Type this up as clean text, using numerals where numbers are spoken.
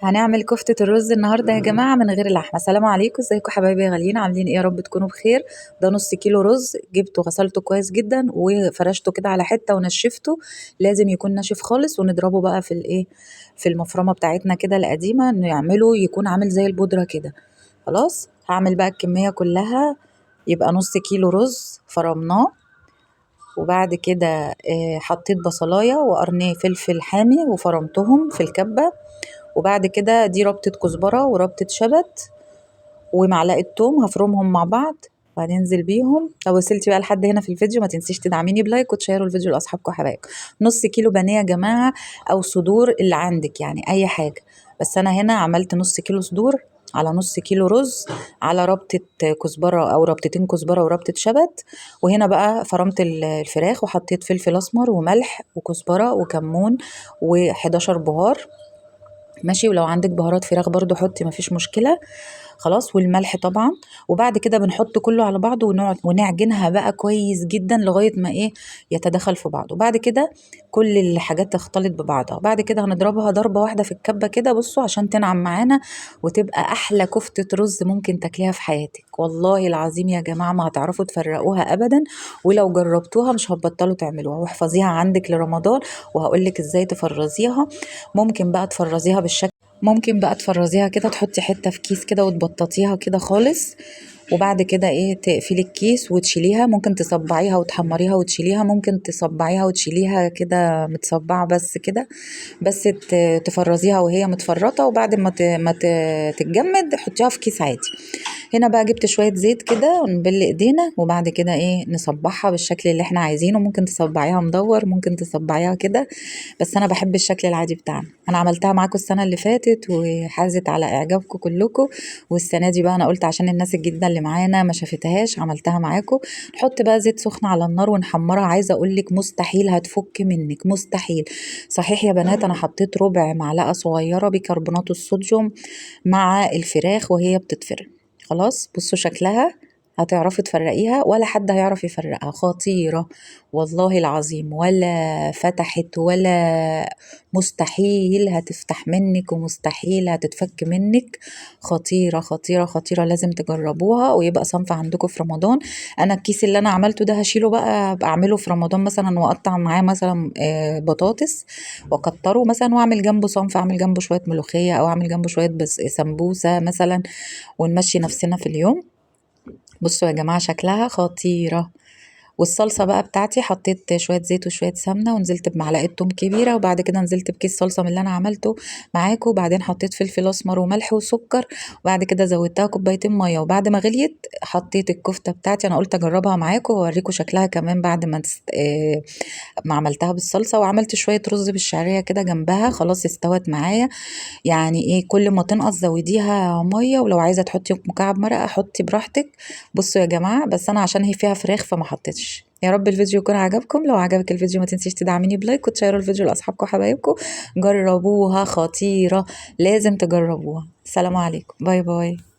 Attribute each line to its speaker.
Speaker 1: هنعمل كفتة الرز النهاردة يا جماعة من غير لحمة. سلام عليكم، ازيكم حبايبي يا غاليين؟ عاملين ايه؟ يا رب تكونوا بخير. ده نص كيلو رز جبته، غسلته كويس جدا وفرشته كده على حتة ونشفته، لازم يكون ناشف خالص، ونضربه بقى في الايه، في المفرمة بتاعتنا كده القديمة، نعمله يكون عامل زي البودرة كده. خلاص هعمل بقى الكمية كلها، يبقى نص كيلو رز فرمناه. وبعد كده حطيت بصلاية وقرنين فلفل حامي وفرمتهم في الكبة. وبعد كده دي ربطة كزبرة وربطة شبت ومعلقة توم، هفرمهم مع بعض وهننزل بيهم. لو وصلتي بقى لحد هنا في الفيديو ما تنسيش تدعميني ب like وتشيروا الفيديو لاصحابكم وحبايبكم. نص كيلو بانيه يا جماعة، او صدور اللي عندك، يعني اي حاجة، بس انا هنا عملت نص كيلو صدور على نص كيلو رز على ربطة كزبرة او ربطتين كزبرة وربطة شبت. وهنا بقى فرمت الفراخ وحطيت فلفل اسمر وملح وكزبرة وكمون و11 بهار، ماشي. ولو عندك بهارات فراخ برضو حطي، مفيش مشكلة. خلاص، والملح طبعا. وبعد كده بنحط كله على بعضه ونقعد ونعجنها بقى كويس جدا لغاية ما ايه يتدخل في بعضه. بعد كده كل الحاجات تختلط ببعضها. بعد كده هنضربها ضربة واحدة في الكبة كده، بصوا، عشان تنعم معانا وتبقى احلى كفتة رز ممكن تاكليها في حياتك. والله العظيم يا جماعة ما هتعرفوا تفرقوها ابدا، ولو جربتوها مش هتبطلوا تعملوها. واحفظيها عندك لرمضان، وهقولك ازاي تفرزيها. ممكن بقى تفرزيها بالشكل، ممكن بقى تفرزيها كده، تحطي حتة في كيس كده وتبططيها كده خالص، وبعد كده ايه تقفلي الكيس وتشيليها. ممكن تصبعيها وتحمريها وتشيليها، ممكن تصبعيها وتشيليها كده متصبعة بس كده، بس تفرزيها وهي متفرطة. وبعد ما تتجمد حطيها في كيس عادي. هنا بقى جبت شوية زيت كده ونبل ايدينا، وبعد كده ايه نصبعها بالشكل اللي احنا عايزينه. ممكن تصبعيها مدور، ممكن تصبعيها كده، بس انا بحب الشكل العادي بتاعنا. انا عملتها معاكم السنة اللي فاتت وحازت على اعجابكم كلكم، والسنة دي بقى انا قلت عشان الناس الجديدة اللي معانا ما شافتهاش عملتها معاكم. نحط بقى زيت سخن على النار ونحمرها. عايزة اقولك مستحيل هتفك منك، مستحيل. صحيح يا بنات، انا حطيت ربع معلقة صغيرة بيكربونات الصوديوم مع الفراخ وهي بتتفرم. خلاص بصوا شكلها، هتعرفي تفرقيها ولا حد هيعرف يفرقها. خطيرة والله العظيم، ولا فتحت ولا مستحيل هتفتح منك، ومستحيل هتتفك منك. خطيرة خطيرة خطيرة، لازم تجربوها ويبقى صنف عندكم في رمضان. انا الكيس اللي انا عملته ده هشيله بقى، ابقى اعمله في رمضان مثلا، واقطع معاه مثلا بطاطس واكتره مثلا، واعمل جنبه صنف، اعمل جنبه شوية ملوخية، او اعمل جنبه شوية بس سمبوسة مثلا، ونمشي نفسنا في اليوم. بصوا يا جماعة شكلها خطيرة. والصلصة بقى بتاعتي حطيت شوية زيت وشوية سمنة، ونزلت بمعلقة توم كبيرة، وبعد كده نزلت بكيس صلصة من اللي أنا عملته معاكم، وبعدين حطيت فلفل أسمر وملح وسكر، وبعد كده زودتها كوبايتين مية، وبعد ما غليت حطيت الكفتة بتاعتي. أنا قلت أجربها معاكم وأوريكم شكلها كمان بعد ما ما عملتها بالصلصة. وعملت شوية رز بالشعرية كده جنبها. خلاص استوت معايا. يعني ايه، كل ما تنقص زوديها مية، ولو عايزة تحطي مكعب مرقة حطي براحتك. بصوا يا جماعة، بس أنا عشان هي فيها فراخ فما حطيتش. يا رب الفيديو يكون عجبكم. لو عجبك الفيديو ما تنسيش تدعميني ب like وتشيروا الفيديو لاصحابكم وحبايبكم. جربوها، خطيرة، لازم تجربوها. سلام عليكم، bye bye.